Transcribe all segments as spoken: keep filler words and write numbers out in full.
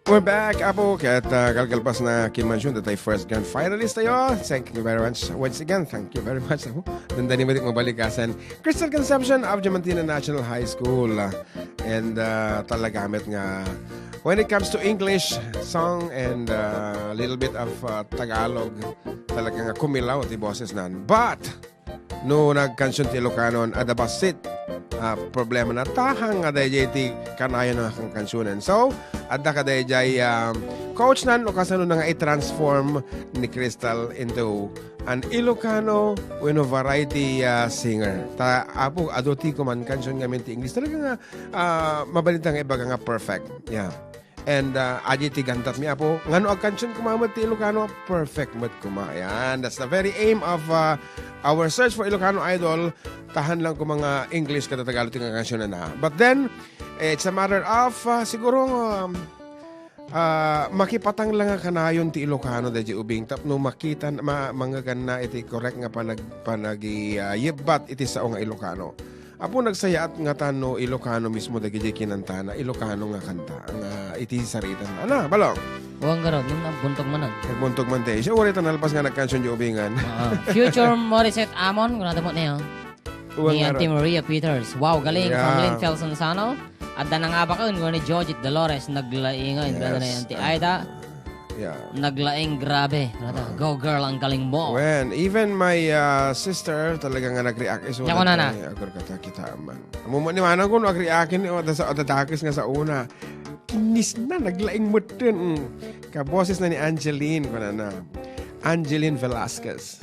We're back, Apo. Ket, ah, kalkalpas na kinmansion, datay first grand finalist tayo. Thank you very much. Once again, thank you very much, Apo. Dandani mo di mabalikasan. Crystal Concepcion of Diamantina National High School. Ah, and, ah, talaga met nga, when it comes to English song and, ah, little bit of, ah, Tagalog, talaga nga kumilaw ti boses nan. But, no nagkansion ti Ilocano, adda bassit, ah, problema na. Tahang nga dayjay ti kanayon nga kankansionen. So, adda kadayjay, ah, coach nan no kasano na nga i-transform ni Crystal into an Ilocano wenno variety, ah, singer. Ta, Apo, adu ti kuman kansion ngamin ti English. Talaga nga, ah, mabalin ta nga ibaga nga perfect. Yeah. And, ah, adi ti gantat mi, Apo. Ngano agkansion koma met ti Ilocano? Perfect met koma. Yan. That's the very aim of, ah, our search for Ilocano Idol. Tahan lang koma nga English kada Tagalog ti kankansionan na. But then, it's a matter of, ah, siguro, um, ah, makipatang lang nga kanayon ti Ilocano dayjay ubing tapno makita, ma-, mangngeganna iti korek nga panag-, panagi-, ah, yebbat iti sao nga Ilocano. Apo, nagsayaat ngata no Ilocano mismo dagiti kinantana, Ilocano nga kanta nga iti saritana. Ana, Balong? Wen ngarud, ngem nagbuntog manen. Nagbuntog man ti. Siya, uray ta nalpas nga nagkansion di ubingan. Oo. Future Morissette Amon, kunada mo niya. Wen ngarud. Ni Auntie Maria Peters. Wow, galing. Yeah. From Lynn Felson Sano. Adda nangabaken, ni Georgette Dolores, naglaing, and Yes. Auntie Aida. Yeah. Naglaing, grabe. Ano to? Ah. Go, girl, ang galing mo. Wen, even my, ah, sister, talaga nga nag-react isu. Nya, kunana. Ay, agur ka ta, kita man. Amo man ni manang ko, no, nag-react ni, o, da-, sa, dadakes nga sa una. Kinis na, naglaing metten. Mm. Kaboses na ni Angeline, kunana. Angeline Velasquez.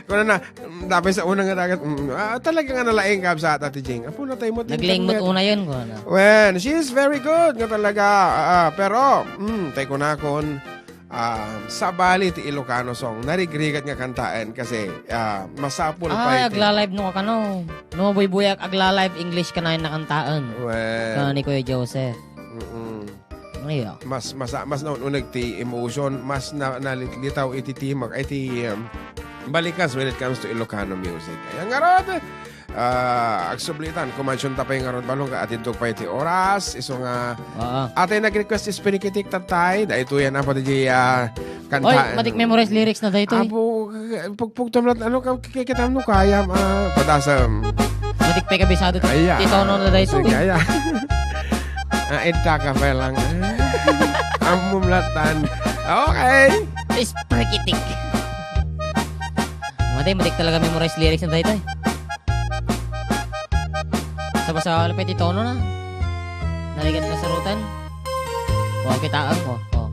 Kunana, mm, dapat sa una nga dagat, mm, ah, talaga nga nalaing, kabsat, Ate Jing. Apo, natay mo, Naglaing met tinternet. Una yun, kunana. Wen, she is very good nga talaga. Ah, ah, pero, mm, tay kunakon, ah, sabali ti Ilocano song. Narigrigat nga kantaen kasi, ah, masapul Ay, pay ti agla-live no kakano. No, buybuyak, agla-live English kanayon nakantaen. Wen. Kani Kuya Joseph. Mm-mm. Ay, ah. Mas, mas, mas naun-uneg ti emotion, mas na-, nalitlitaw iti timek, ay, ti, um, balikas when it comes to Ilocano music. Ay, ngarud, ah, agsublitan, kumansion ta pay ngarud, Balong, ka atidto pay ti oras, isu nga, Oo. Atay nag-request ti Spirikitik, tatay, daytoy yan, apo, di, ah, Kanta, Oy, matik ano? Memorize lyrics na daytoy. Apo, pugpugtom lat, ano, ka-, ki-, kitam no kayam, ah, padasam. Matik pay kabisado ti, Aya. Ti tono na daytoy. Sige, aya. Ah, enta ka pa lang. Ammom latan. Okay. Isprikitik. Matay, matik talaga memorize lyrics na daytoy. Sabasabali pay ti tono na. Narigat na sarutan. O, kitaem mo. O.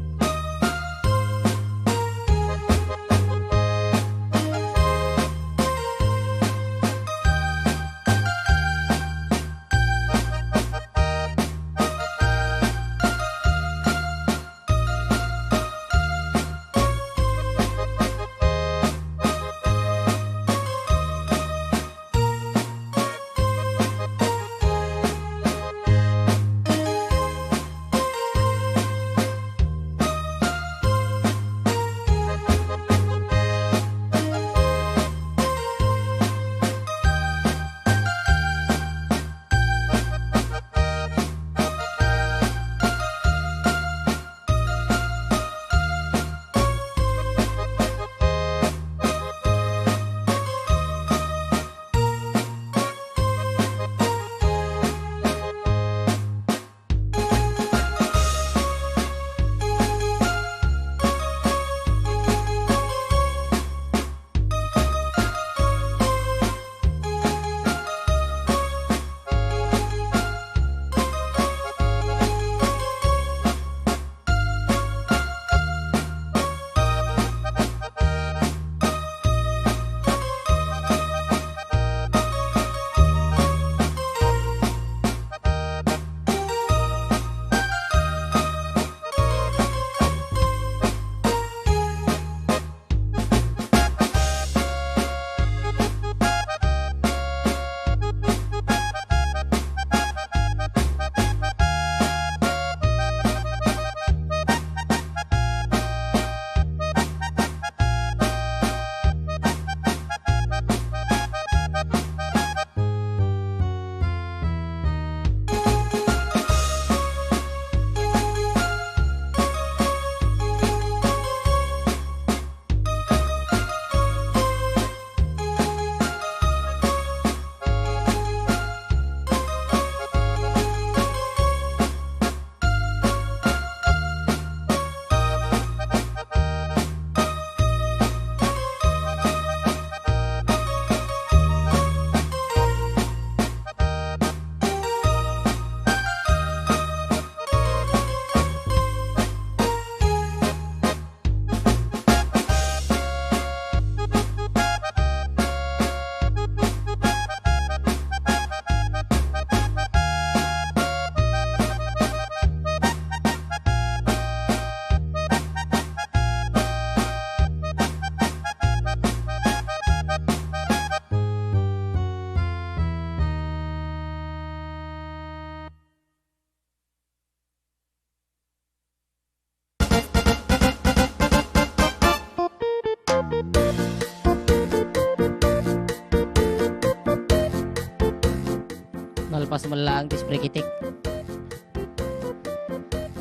Pas mo lang ti sprekitik.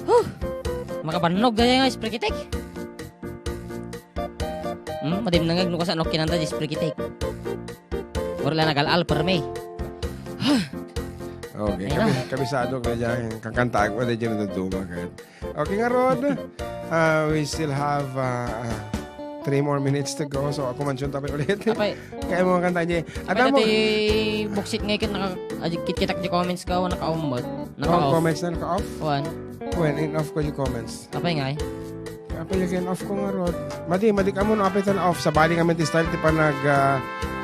Huh! Makabannog dayta nga sprekitik. Hmm, madi nangag no kasano kinanta ti sprekitik. Wala nagal-al permi. Okay, Ayun na. Kabi-, kabisado ka dyan. Kakantaag mo na dyan natutuma ka. Okay nga, Rod. Uh, we still have uh, uh, three more minutes to go. So, ako man siya tapos ulit. Apay. Kaya mo kanta niya. At Apay, amo, dati buksit ngay ket naka, ah, kit-, kitak di comments ka, o naka-off mo? Naka-off. Comments na naka-off? One. When in off ko yung comments. Apay ngay. Apay again, off ko nga, Rod. Madi, madi ka mo, no? Apay tan off. Sabali nga, minti style, ti panag, ah,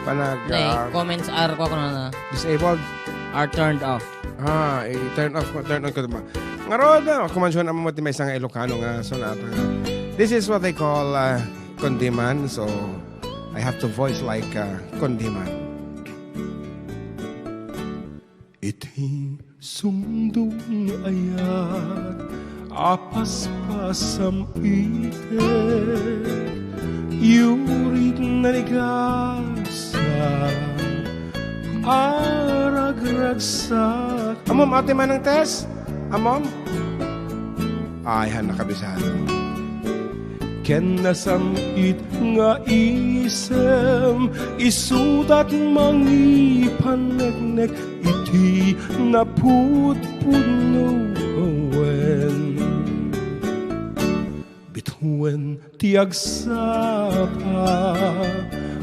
panag, Nay, ah, comments are, ko na na. Disabled. Are turned off. Ah, i-turn off ko, turn on ko diba? Nga Rod, ah, kumansyon naman mo ti maysa nga Ilocano nga sonata. This is what they call uh, Condiman, so I have to voice like uh, Condiman. Iti sumdum ayat a paspasam iti yurit naligasan. Aragragsak. Amom, Ate Manang Tess? Amom? Ay, han nakabisado. Ken nasam-it nga isem, isudat mangipaneknek iti napudpudno wen. Bituen ti agsapa,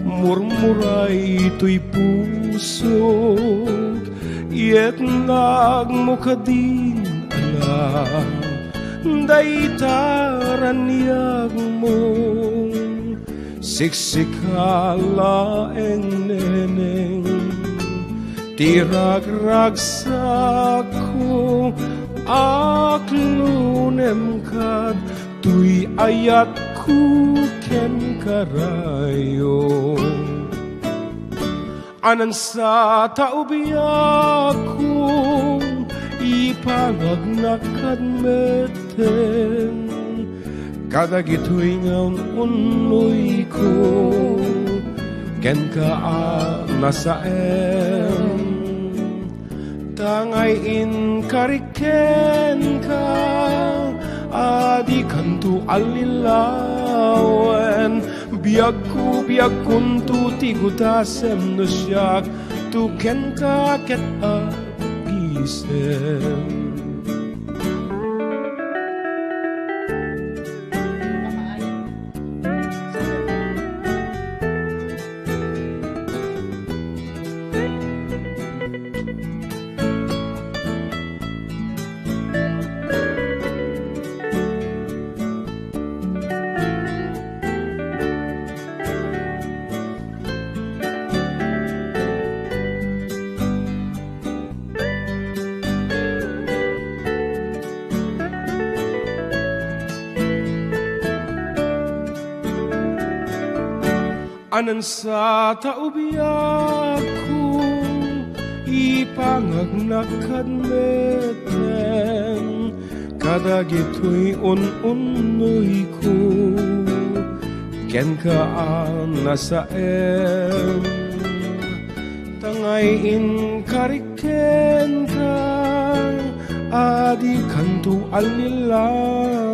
murmuray toy pusok, yet nagmukadin ala dayta raniagmo. Siksika laeng neneng ti ragragsakko, aklunem kad toy ayatko kenka rayo. Anansa ta ubiakko, ipangagnak kad metten, kadagitoy nga un-unnoyko, kenka a nasaem. Ta ngay inkarik kenka, a dikanto allilawen, biagko, biagkonto ti gudasem no siak, to kenka ket agisem. Anansa ta ubiakko, ipangagnak kad metten, kadagitoy un-unnoyko, kenka a nasaem. Ta ngay inkarik kenka, a dikanto allilawen,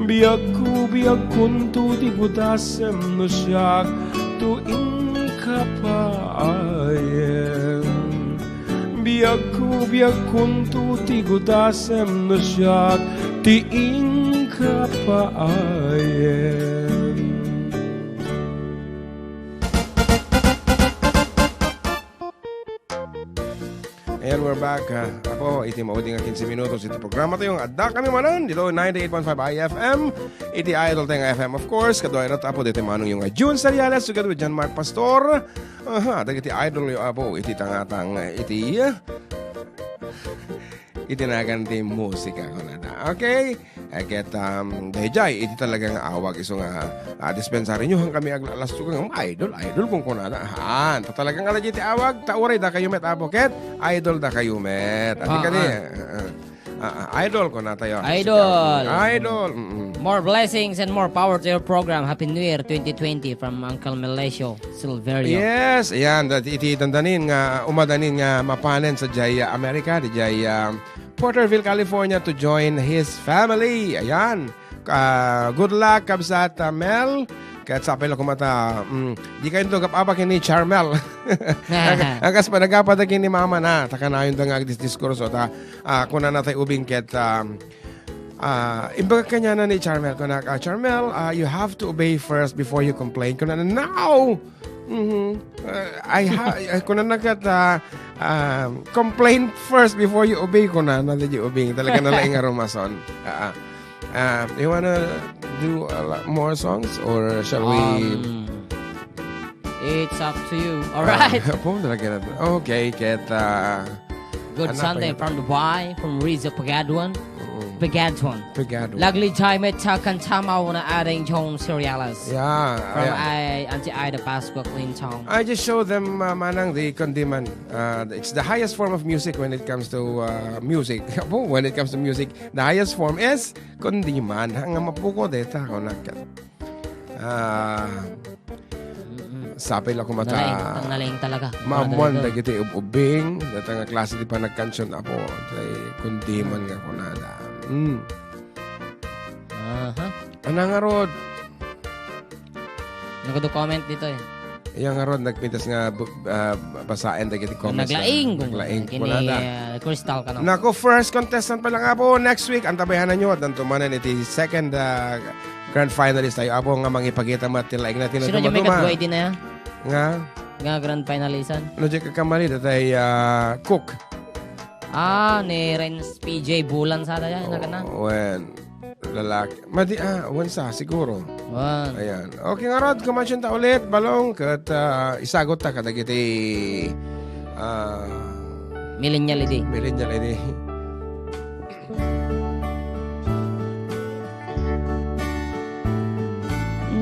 biagko, biagkonto ti gudasem no siak to inka payen. Biagko, biagkonto ti gudasem no siak ti inka payen. And we're back, ah, apo, iti maudi nga kinse minutos iti programa tayo nga adda kami manen dito ninety-eight point five I F M, iti Idol tayo nga F M, of course, kaduay na apo dito manong yung, ah, June Seriales together with John Mark Pastor. Aha, dagiti idol yo apo, iti tangatang, iti, ah, iti nagan ti musika, kunada. Okay? Eh, ket, um, dayjay, iti talaga nga awag isu nga, ah, dispensaryo nyo, han kami aglalastugan nga, idol, idol, kung kunada. Haan, ta talaga nga dayjay ti awag, ta uray dakayo met, apo, ket idol dakayo met. Adi Ah, kadi, ah. ah, ah. Ah, ah, idol ko na tayo. Idol. Idol. Mm-mm. More blessings and more power to your program. Happy New Year twenty twenty from Uncle Melesio Silverio. Yes, ayan. Dat-, iti dandanin nga, umadanin nga mapanen sa jay, ah, America, di jay, ah, Porterville, California to join his family. Ayan. Ah, good luck, kabsat, ah, Mel. Ket sapay la koma ta, mm, di kayo to gap-apa ken ni Charmel. Ang, ang kas panagapa da ken ni mama na, ta kanayon da nga agdisdiskurso, ta, ah, kunana tay ubing ket, um, ah, imbaga kaniana ni Charmel, kunak, ah, "Charmel, ah, you have to obey first before you complain." Kunana, "No!" Mhm. Uh, I ha-, uh, kunana ket, ah, um, "Complain first before you obey," kunana, di ubing. Talaga na laing arumason. Ah, ah. Um, you wanna do a lot more songs or shall we? Um, it's up to you. All right. Ah, apo, talaga na. Okay, ket, ah, Good Sunday from Dubai, from Rizzo Pagaduan. Mm. Pagaduan. Pagaduan. Lagli Jaime Takan Tama una adding John Serialas. Yeah, from yeah. I, Auntie Ida Pascua Clinton. I just show them, uh, Manang, the kundiman. Uh, it's the highest form of music when it comes to, uh, music. Apo, when it comes to music, the highest form is kundiman. Hanga mapuko deta, ako na. Ah, sapay la koma ta. Nalaing, ang nalaing talaga. Maammuan dagiti ub-ubbing, data nga klase ti panagkansion, apo, tay kundiman nga kunada. Mm. Aha. Ana ngarud? Nagdo comment dito eh. Iya ngarud, nagpintas nga bu-, ah, basaen dagiti comments na naglaing, naglaing kini, kunada. Ah, Crystal, kano? Nako, first contestant pa lang, apo, next week, antabayanan nyo, at nantumanan iti second, ah, grand finalist tayo, apo, nga mangipakita met ti laing na. Sino di may kadua idi na ya? Nga? Nga grand finalisan? No, di ka kamali, datay, ah, Cook. Ah, ni Renz P J Bulan sada ya, na kana? Oh, wen. Lalaki. Madi, ah, wen sa, siguro. Wen. Ayan. Okay, ngarud, kumansion ta ulit, balong, ket, ah, isagot ta kadagiti, ah, millennial idi. Millennial idi.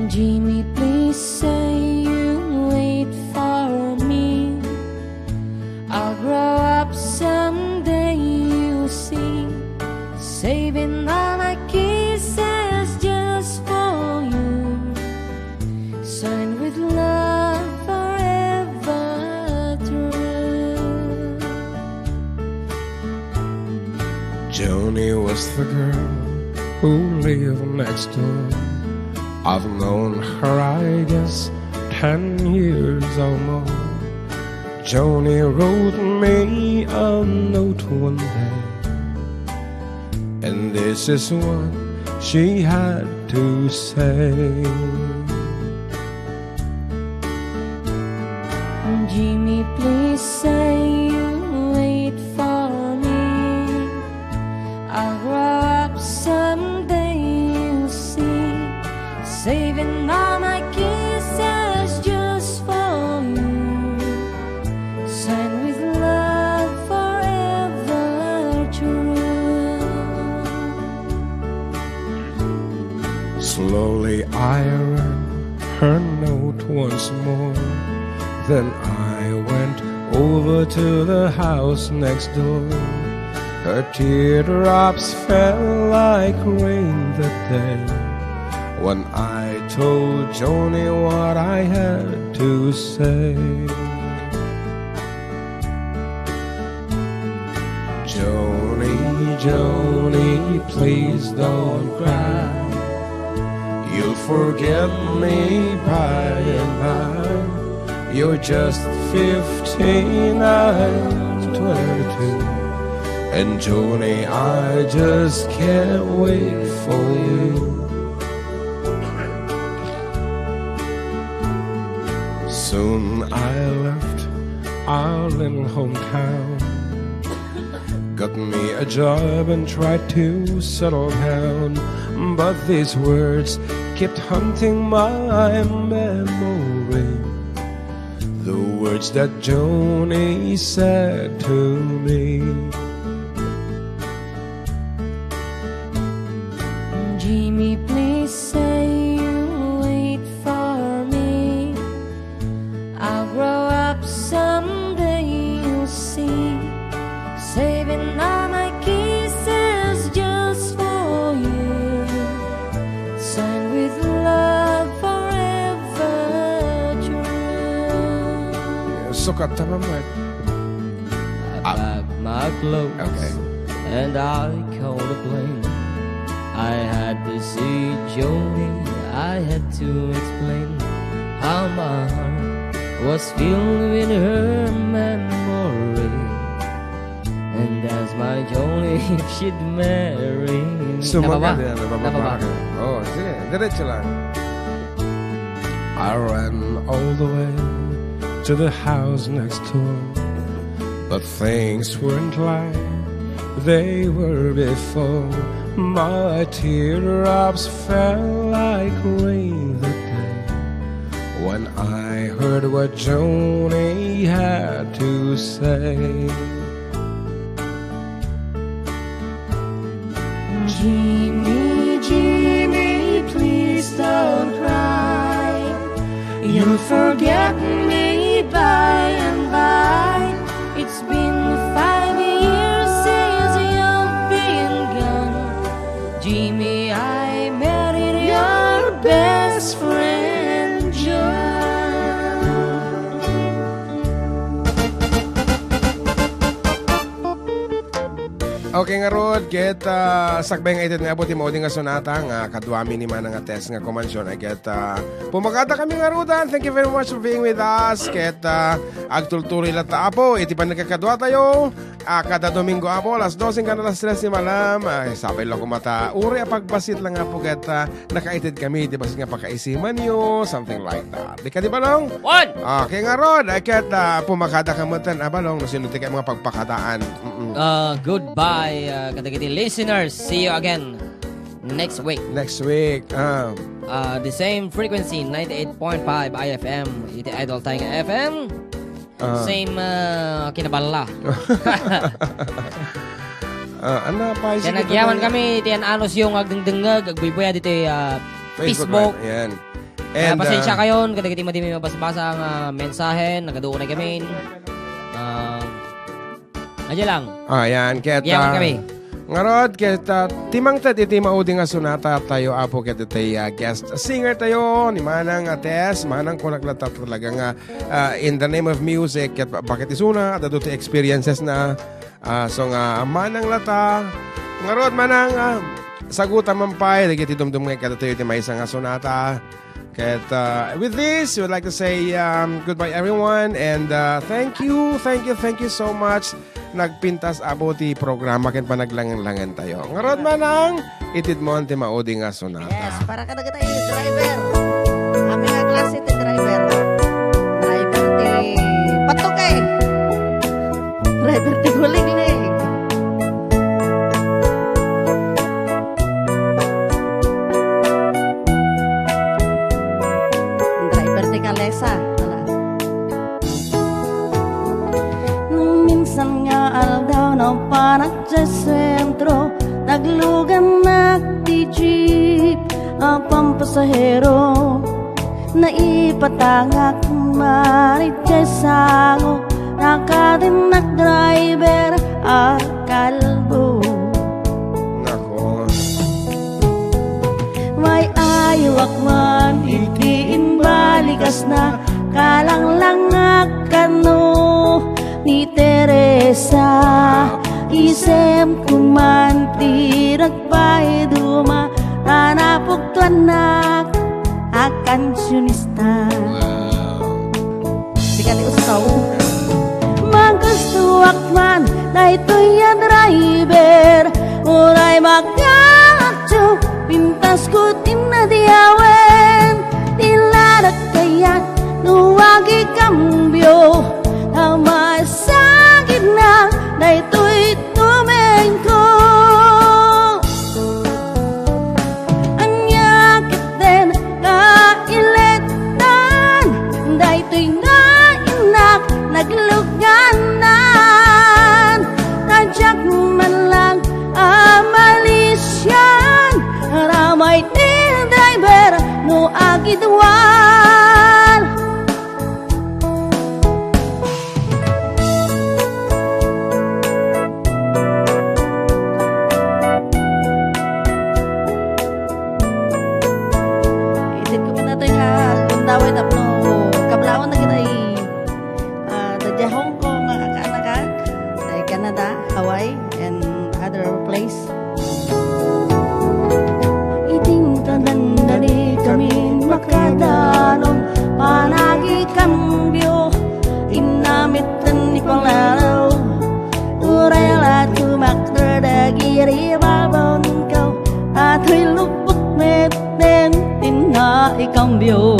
Jimmy, please say you wait for me. I'll grow up someday, you'll see. Saving all my kisses just for you. Signed with love forever through. Joni was the girl who lived next door. I've known her, I guess, ten years or more. Joni wrote me a note one day, and this is what she had to say. Jimmy, please say you wait for me. I'll grow up someday, you'll see. Saving all my kisses just for you. Signed with love forever true. Slowly I read her note once more. Then I went over to the house next door. Her teardrops fell like rain that day when I told Joni what I had to say. Joni, Joni, please don't cry. You'll forget me by and by. You're just fifteen, I'm twenty-two. And Joni, I just can't wait for you. Soon I left our little hometown, got me a job and tried to settle down. But these words kept haunting my memory. The words that Joni said to me. Jimmy, please say you wait for me. I'll grow up someday, you'll see. Saving all my kisses Sukat ta, Mama. I Ah. packed my clothes Okay. and I called a plane. I had to see Joni. I had to explain how my heart was filled with her memory. And as my Joni, if she'd marry. Sumagat Nababa? yan, nababa Nababa? ka. Oh, sige, diretso lang. I ran all the way to the house next door, but things weren't like they were before. My teardrops fell like rain that day when I heard what Joni had to say. Joni, Joni, please don't cry. You'll forget me by and by. It's been five years since you've been gone. Joni, I married your best friend, John. Okay ngarud, ket, ah, sakbay nga ited nga Apo ti maudi nga sonata nga kaduami ni Manang a Tess nga kumansion, ay ket, ah, pumakada kami ngarud, ah. Thank you very much for being with us. Ket, ah, agtultuloy latta, Apo, iti panagkakadua tayo, ah, kada Domingo, Apo, alas dose hanggang alas tres ni Malam. Ay, sapay la koma ta uray a pagbasit lang, Apo, ket, ah, nakaited kami, di ba, nga pakaisimanyo, something like that. Di kadi, Balong? One! Okay ngarud, ay ket, ah, pumakada ka met, ah, Balong, no sino ti kay mga pagpakadaan. Mm-mm. Uh, goodbye, uh, kadagiti listeners. See you again next week. Next week, ah. Uh, the same frequency, ninety-eight point five I F M, iti Idol tayo nga F M. Ah. Same, ah, kinaballa. Ah, ano pa yung Kaya sige nagyaman pa kami, ti an-anus yung agdengdengeg, agbuybuya dito, ah, Facebook Facebook. Live. Ayan. Kaya And, pasensya ah, kayo, kadagiti madi may mabasbasa nga mensahe, nagaduo na kami. Ah, adya lang. Ah, yan. Kaya Nagyaman ta-, kami. Ngarud, kaya ta-, timangted iti maudi nga sonata tayo, Apo, ket iti, ah, guest singer tayo, ni Manang Ates, Manang kunak na ta-, talaga nga, ah, in the name of music, ket ba-, bakit isuna, at adu ti experiences na, ah, so nga, Manang lata, ngarud, Manang, ah, sagutan man pay, dagiti dumdum nga kadatayo iti maysa nga sonata. Ket, uh, with this, we would like to say, um, goodbye, everyone, and, uh, thank you, thank you, thank you so much. Nagpintas, Apo, ti programa ken panaglangen-langen tayo. Ngarud, Manang, itedmon ti maudi nga sonata. Yes, para kadagiti driver. Amin nga klase ti driver. Driver ti patukay. Driver ti guliglig. Driver ti kalesa. Wala. Minsan nga aldaw, napanak ti sentro, nagluganak ti jeep a pampasahero. Naipatangak man idiay sango, nakadinnak driver a kalbo. Nako. May-ayawak man iti imbalikasna, kalanglangak kano ni Teresa. Isemko man ti nagpaiduma, ta napuktuannak a kansionista. Wow. Sika ti usaw. Magustuak man daytoy a driver, uray magatyo, pintasko ti nadiawen, ti ladak kayat, no agikambio, ta masagidna daytoy tumengko. Ania ketdin nga iletdan daytoy nga innak nagluganan? Ta diak man lang a malisian, ramay ti driver no agidwal. Ited ko kitato nga gundaway tapno kablawan na kita i-, ah, and other place. Iting kanan-, nani kami makadanon, panagikambio, inamit ni panglalaw, urela tumakder dagiri babon ko, atoy lubuk met den tinna ikambio.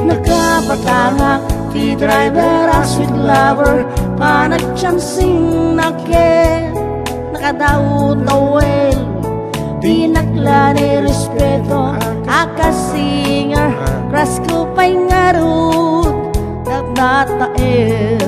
Nakapatangak ti driver a sweet lover, panagchansing nake, nakadaot a well. Di nakla ni respeto, a kasinger, crush ko pay ngarud, tapnataer.